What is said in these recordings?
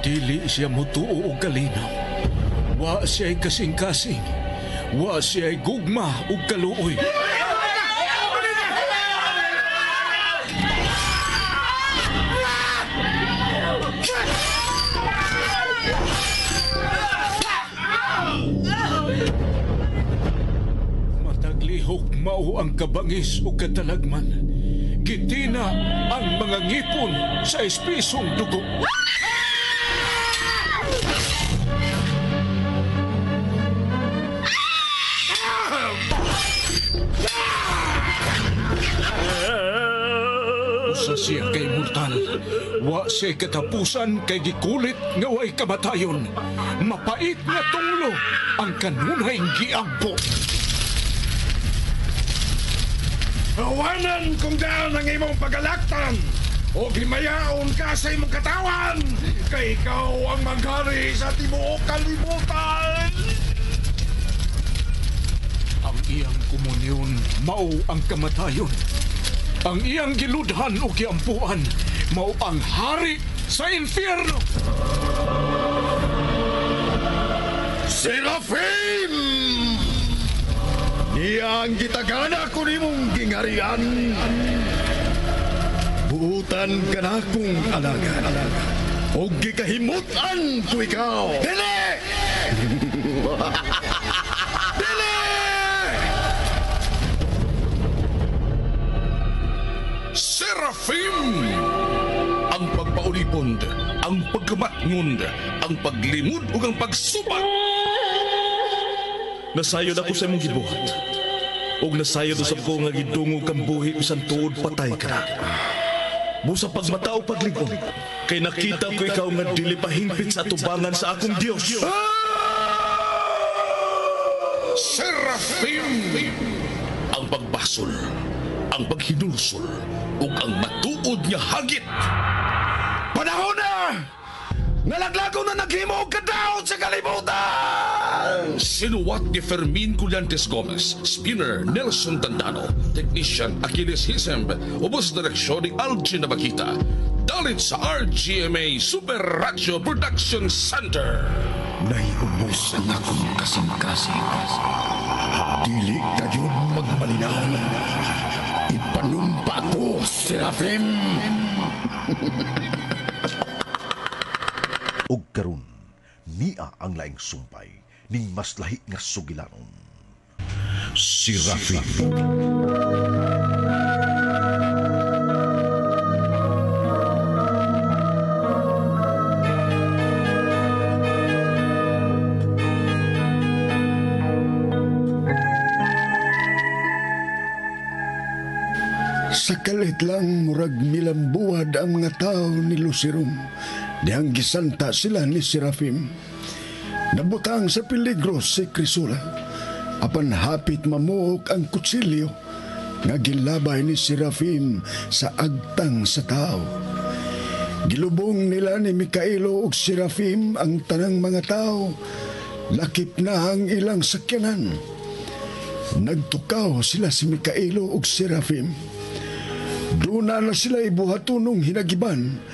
Dili siya mutuo og kalinaw. Wa siya'y kasing-kasing. Wa siya'y gugma ug kaluoy. Mataglihok mao ang kabangis ug katalagman. Gitina ang mga ngipon sa espisong dugo. Usa siya kay mortal. Wa siya katapusan kay gikulit nga way kamatayon. Mapait nga tunglo ang kanunay giampo. Awanan kung daan ang imong pagalaktan o himayaon ka sa imong katawan kay ikaw ang maghari sa tibuok kalibutan. Ang iyang komunyon mao ang kamatayon. Ang iyang giludhan o giampuan mao ang hari sa impyerno. Serafim! Niya ang gitagana ko nimong gingarian. Buutan ka na kong alagad. O gikahimutan ko ikaw. Dili! Dili! Serafim! Ang pagpaulipon, ang pagkamatngon, ang paglimod ug ang pagsubat. Nasayod ako sa imong gibuhat. Ug nasayod usab ko nga gidungog kang buhi bisan tuod patay ka na. Busa pagmata o paglig-on, kay nakita ko ikaw nga dili pa hingpit sa atubangan sa akong Dios. Serafim! Ang pagbasol, ang paghinulsol, ug ang matuod nga hagit. Panahon na! Nalaglago na naghimo og kadaot sa kalibutan! Sinuwat ni Fermin Collantes Gomez, Spinner Nelson Tandano, Technician Achilles Hisemb, ubos direksyon ni Algin Nabakita. Dalit sa RGMA Super Radio Production Center. Naiubos ang akong kasing-kasing. Dili kayo magmalinaw. Ipanumpa ko, Serafim! Og karon niya ang laing sumpay ning mas lahi nga sugilanon. Serafim. Sa kalit lang murag milambuad ang mga tao ni Lucirum. Dihang gisanta sila ni Serafim. Nabutang sa peligro si Crisula. Apan hapit mamuok ang kutsilyo nga gilabay ni Serafim sa agtang sa tao. Gilubong nila ni Mikaelo ug Serafim ang tanang mga tao. Lakip na ang ilang sakyanan. Nagtukaw sila si Mikaelo ug Serafim. Doon na sila ibuhatunong hinagiban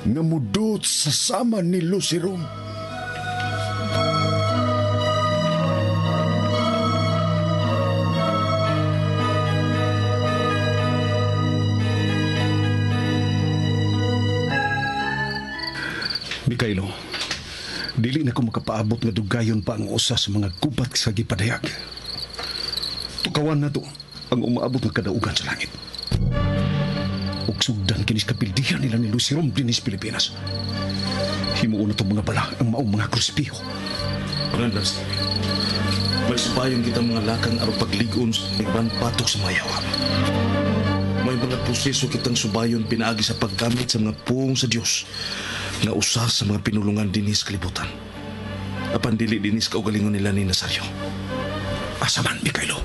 nga mudot sa sama ni Lucero. Mikaelo, dili na ko makapaabot nga dugayon pa ang usa sa mga gubat sa gipadayag. Tukawan na to ang umaabot nga kadaugan sa langit. Ug sugdan kinis kapildihan nila ni Lucirom dinis Pilipinas. Himuon na itong mga bala ang maong mga krusipiho. Fernandez, may subayon kitang mga lakang aron paglig-on sa iban patok sa mga yawa. May mga proseso kitang subayon pinaagi sa paggamit sa mga puong sa Dios nga usa sa mga pinulungan dinis kalibutan. Apan dili dinis kaugalingon nila ni Nazario. Asa man, Mikaelo?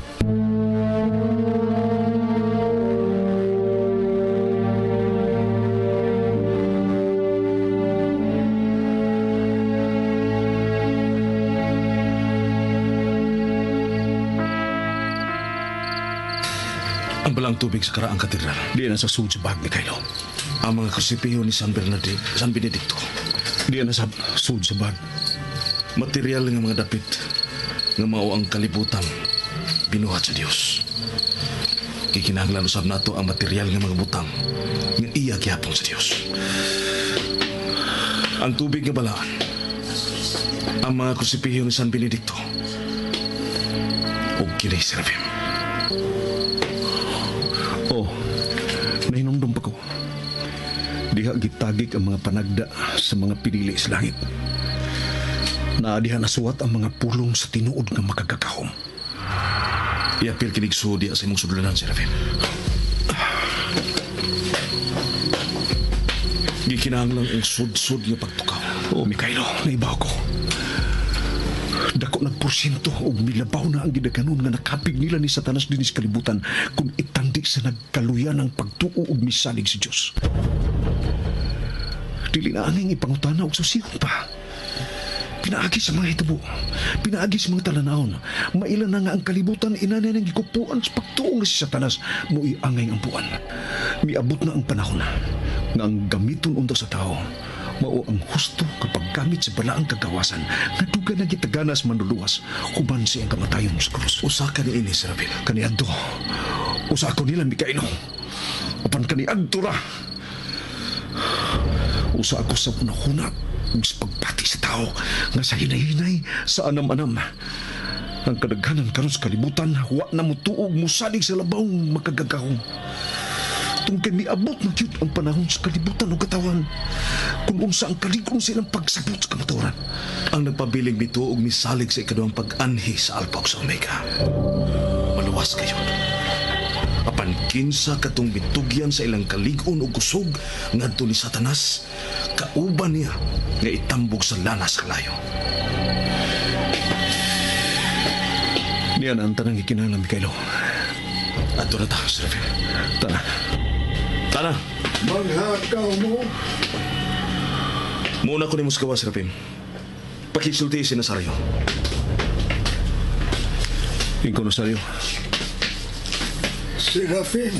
Ang balang tubig sa karaang katedral. Di na sa sud sa bag, Mikaelo. Ang mga krusipiho ni San Benedicto. Di na sa sud sa bag. Material nga mga dapit nga mao ang kalibutan binuhat sa Dios. Kikinahanglan usab nato ang material nga mga butang nga iya gihapon sa Dios. Ang tubig nga balaan, ang mga krusipiho ni San Benedicto, ug kini Serafim. Oh, nahinumdum pa ko. Diha gitagik ang mga panagda sa mga pinili sa langit. Naa diha nasuwat ang mga pulong sa tinuod nga makagagahom. Iapil kinig sudi sa imong sudlanan, Serafim. Gikinahanglan ang sud-sud nga pagtukaw. Oh, Mikaelo, naibaw ko. Dako nagporsyento og milabaw na ang gidaganon nga nakapig nila ni Satanas dinhi sa kalibutan kung itandi sa nagkaluyan ang pagtuo og misalig sa Dios. Dili na anging ipangutana og susihon pa. Pinaagi sa mga hitabo, pinaagi sa mga talanawon, maila na nga ang kalibutan inanay ng gikupuan sa pagtuo nga si Satanas mo'y angay ang buwan. Miabot na ang panahon nga ang gamiton unta sa tao mao ang husto kapag gamit sa balaang kagawasan nga dugay na gitaganas manluluwas human siyang kamatayon sa krus. Usa ka niini, Serafim. Kaniadto, usa ako nila Mikaelo. Apan kaniadto ra. Usa ako sa hunahuna ug sa pagbati sa tao nga sa hinay-hinay sa anam-anam. Ang kadaghanan karon sa kalibutan wa na motuog mosalig sa labaw makagagahom. Tungkay miabot na gyud ang panahon sa kalibutan ug katawan kung unsa ang kalig-on sa ilang pagsabot sa kamatuoran. Ang nagpabiling mituo og misalig sa ikaduhang pag-anhi sa Alpha ug sa Omega. Maluwas kayo. Apan kinsa katong mitugyan sa ilang kalig-on ug kusog ngadto ni Satanas, kauban niya nga itambog sa lana sa kalayo. Niya na ang tanang ikinahanglan, Mikaelo. Adto na ta, Serafim. Tana. Tana. Manghakaw mo. Muna ko ni Muskawa, Serafim. Pakisulti si Nazario. Ingko, Nazario. Serafim,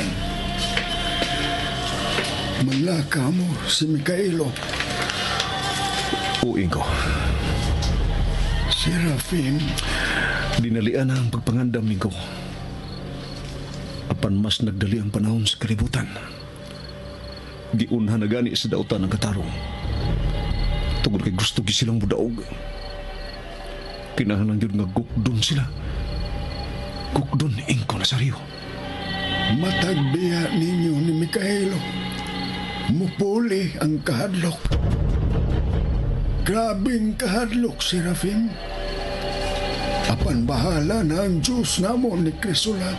manlaka mo si Mikaelo. O, Ingko. Serafim. Dinalian na ang pagpangandam, Ingko. Apan mas nagdali ang panahon sa kalibutan. Giunha na gani sa dautan ang katarong. Tungod kay gusto gi silang mudaog. Kinahanglan gyud nga gukdon sila. Gukdon, Ingko Nazario. Matagbiya ninyo ni Mikaelo. Mupuli ang kahadlok. Grabing kahadlok, Serafim. Apan bahala na ang Diyos namo ni Crisula.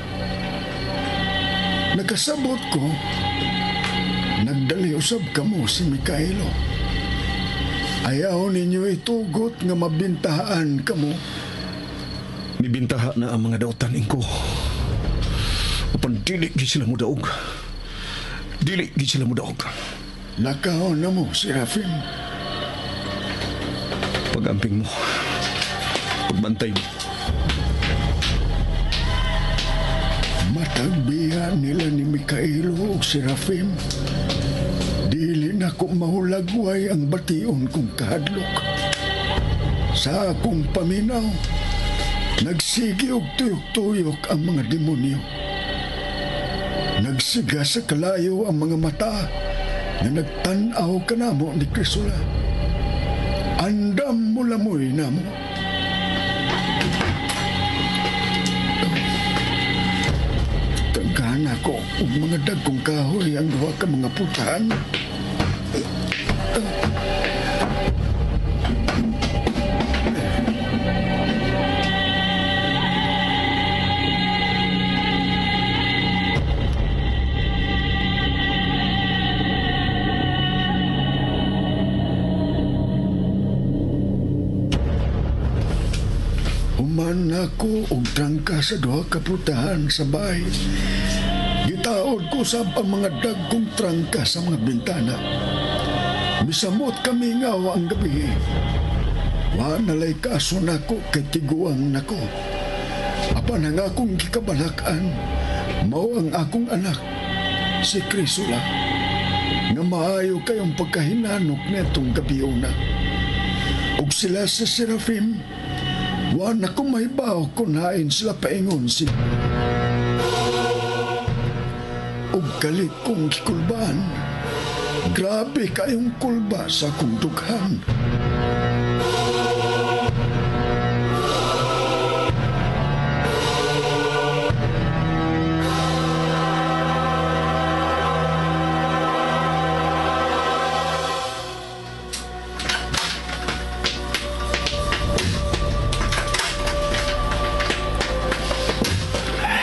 Nakasabot ko, nagdali usab kamo si Mikaelo. Ayaw ninyo itugot nga mabintahaan kamo. Mibintaha na ang mga dautan, Ingko. Apan dili gid sila mudaog. Dili gid sila mudaog. Lakaw na mo, Serafim. Pag-amping mo, pagbantay mo. Matagbiya nila ni Mikaelo ug Serafim. Dili na ko mahulagway ang bation kong kahadlok. Sa akong paminaw, nagsigi og tuyok-tuyok ang mga demonyo. Nagsiga sa kalayo ang mga mata na nagtan-aw kanamo ni Crisula. Andam mo lamoy namo. Tangkahan ako og mga dagkong kahoy ang duha ka mga putahan. Human ako og trangka sa duha ka putahan sa bahay. Gitaod ko sab ang mga dagkong trangka sa mga bintana. Misamot kami nga ang gabi. Wa nalay kaso nako kay tiguang nako. Apan ang akong gikabalak-an, mao ang akong anak, si Crisula. Nga maayo kayong pagkahinanok netong gabiuna. Ug sila sa Serafim, wa na ko mahibaw kung hain sila paingon si. Ug kalit kong gikulbaan, grabe kayong kulba sa akong dughan.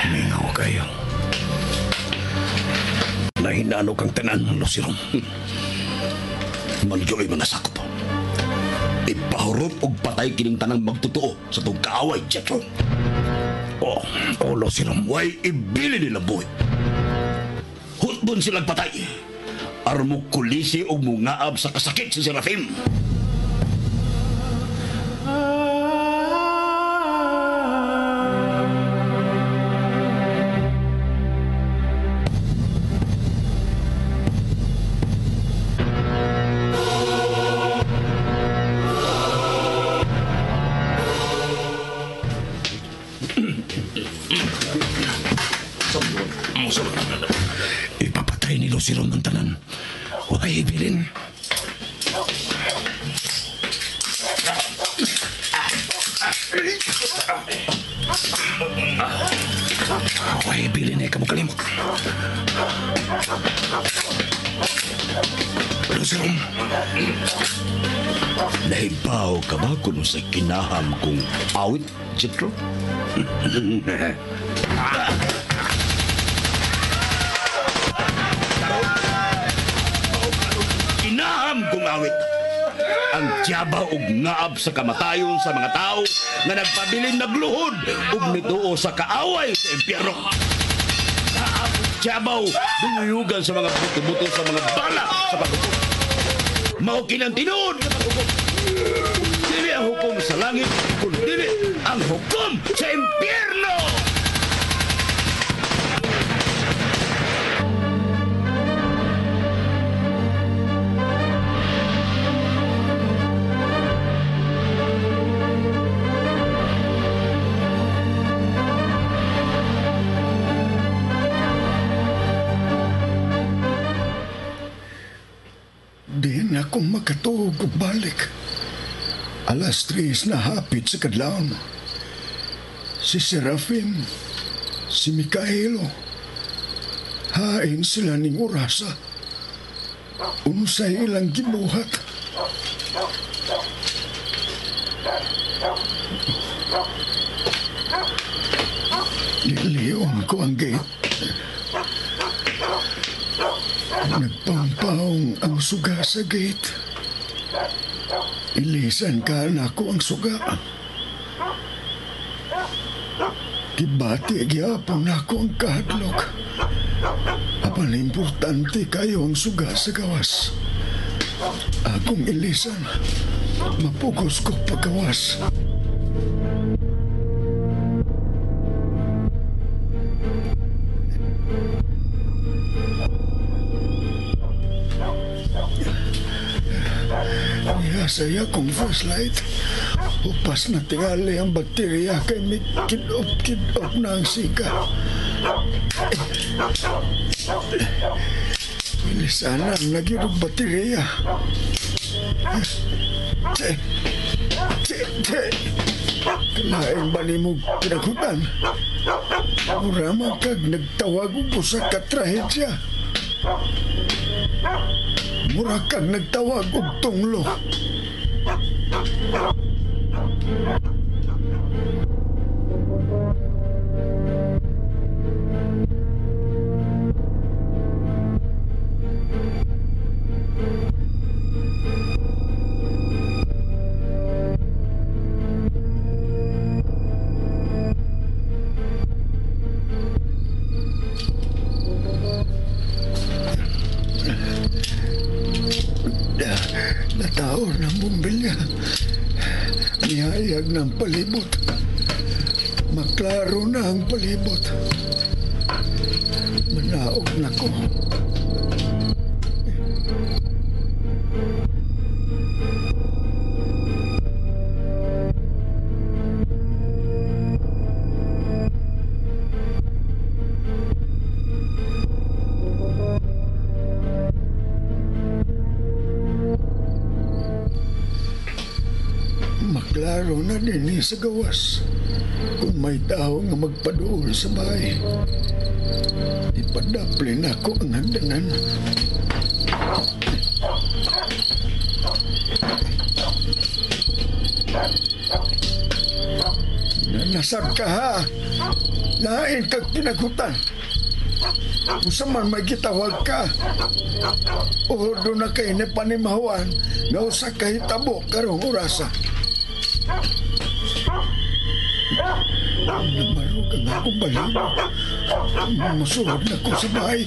Mingaw kayo. Nahinano kang tanan, Luciron. Malyoy mga sakop. Ipahurot og patay kining tanang magtotoo sa tong kaaway, Jetro. Oh, oh, Luciron. Way ibili nila buhi. Hutbon silang patay. Armo kulisi og mungaab sa kasakit si Serafim. Ipapatay ni Luciron ang tanan. Way ibilin. Way ibilin eh, kamukalimot. Luciron, Nahibaw ka ba kung sa kinaham kong awit, Jetro? Kinaham kong awit. Ang tiyaba og ngaab sa kamatayon sa mga tao nga nagpabilin nagluhod ug nituo sa kaaway sa impyerno. Ngaab ug tiyabaw duyugan sa mga buto-buto sa mga bala sa paghukom. Mao kinang tinuod nga paghukom. Dili ang hukom sa langit, kun dili ang hukom sa impyerno. Di na akong makatuog og balik. 3:00 na hapit sa kadlawon. Si Serafim, si Mikaelo, hain sila ning orasa. Unsay ilang gibuhat. Lilion ko ang gate. Nagpampaong ang suga sa gate. Ilisan ka na ako ang suga. Gibati gyapon ako ang kahadlok. Apan importante kayo ang suga sa gawas. Akong ilisan, mapugos ko pagawas. Saya kong flashlight. Upas na tingali ang baterya kay may kidop-kidop na ang sika. Bilisanan lagi og baterya. Che, che, che. Kalain ba ni mo pinakutan? Mura man kag nagtawag og usa ka trahedya. Mura kag nagtawag og tunglo. Nataor ng bumbilya. Nihayag ng palibot. Maklaro na ang palibot. Manaog na ko. Klaro na din sa gawas. Kung may tao nga magpaduol sa bahay, ipadaplin ako ang hagdanan. Nanasab ka ha. Lain kag pinagutan. Usa man may gitawag ka. O doon na kay ni panimahuan nga usa kahitabo karong orasa. Namarog ang akong balawo. Musuod na ko sa bahay.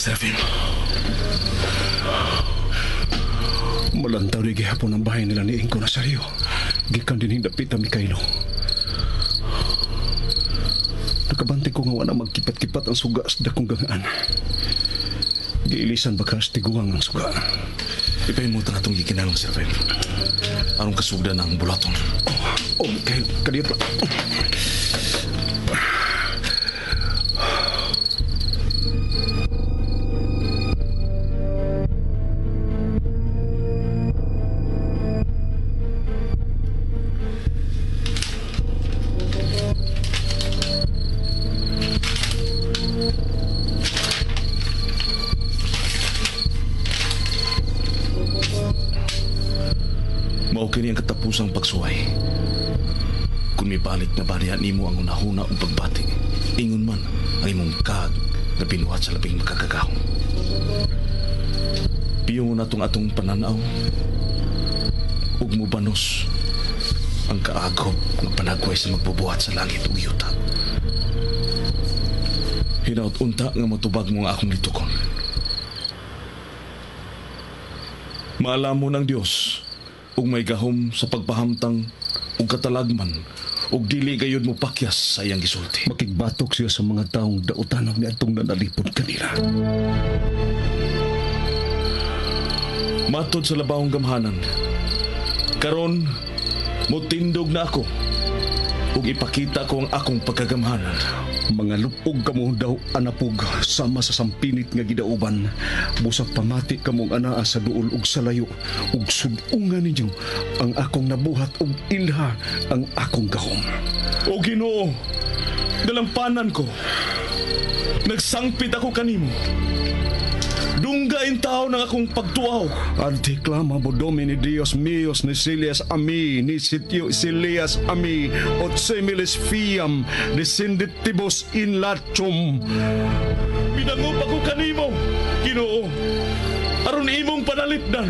Serafin. Malantaw ni gihapon ang bahay nila ni Inko Nazario. Gikan din hindapit ang Mikaelo. Nakabantay ko nga wala magkipat-kipat ang suga sa dakong gangaan. Giilisan bakas tiguang ang suga. Ipahimutan atong gikinalong, Serafin. Aron kasugdan ang bulaton. Oh, Mikael, kadiyot lang. Mao kini ang katapusang pagsuway. Kung mibalik na bariya nimo ang unahuna ug pagbati, ingon man ang imong kag na binuhat sa labing makagagahom. Piyungon natong atong pananaw ug mubanos ang kaagop nga panagway sa magbubuhat sa langit ug yuta. Hinaut unta nga motubag mo ang akong litukon. Maalamon ang Dios ug may gahom sa pagpahamtang ug katalagman ug dili gayud mo pakyas sa iyang gisulti. Makigbatok siya sa mga taong dautanog ni atong nanalipod kanila. Matod sa labawong gamhanan, karon motindog na ako ug ipakita ko ang akong pagkagamhanan. Mga lupog kamo daw anapog sama sa sampinit nga gidauban. Busag pamati kamong anaa sa duol ug sa layo ug sud-ungan ninyo ang akong nabuhat ug ilha ang akong gahom. O Ginoo, dalampanan ko. Nagsangpit ako kanimo. Dunggain tao ng akong pagtuaw. Anticlama mo Domini Dios mios ni silias ami, ni sitio silias ami, ot similis fiam, descenditibus in latium. Binangup ako kanimo, Ginoo, aron imong panalipdan.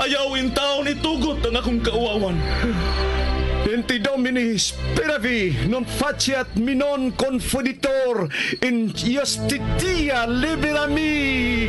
Ayaw in taon itugot ang akong kauawan. Ente Domini speravi, non faciat mi non confuditor, in justitia libera mi.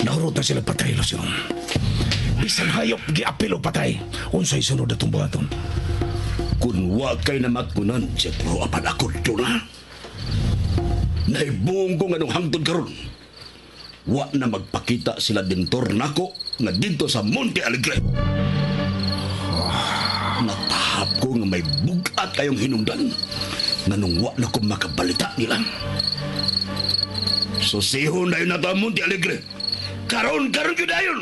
Nahurot na sila patay, Luciano. Bisan hayop, giapilo patay. Unsay sunod na itong buhaton? Kung wa kay namatkunan, siguro apan ako na. Naibuong ko nga nung hangtod karon. Wa na magpakita sila dintor nako nga dito sa Monte Alegre. Natahap ko nga may bugat kayong hinungdan nga nung wa na ko makabalita nila. Susihon na yun na to ang Monte Alegre. Karon, karon yun ayon!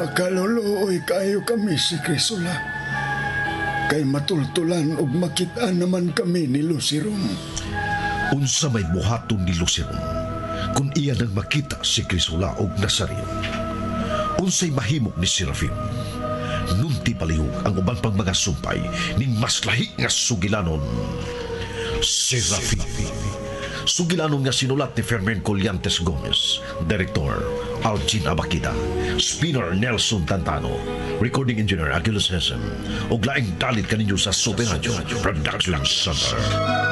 Makaluluoy kayo kami si Crisula. Kay matultulan ug makit-an naman kami ni Lucirum. Unsa may buhaton ni Luceron kung iya nang makita si Crisula og Nazario? Unsay mahimo ni Serafim? Nunti palihog ang uban pang mga sumpay ning mas lahi nga sugilanon. Serafim. Sugilanon nga sinulat ni Fermin Collantes Gomez, Director Algin Abakida, Spinner Nelson Tantano, Recording Engineer Aguilas Hesem, ug laing dalit kaninyo sa Super Radio Production Center.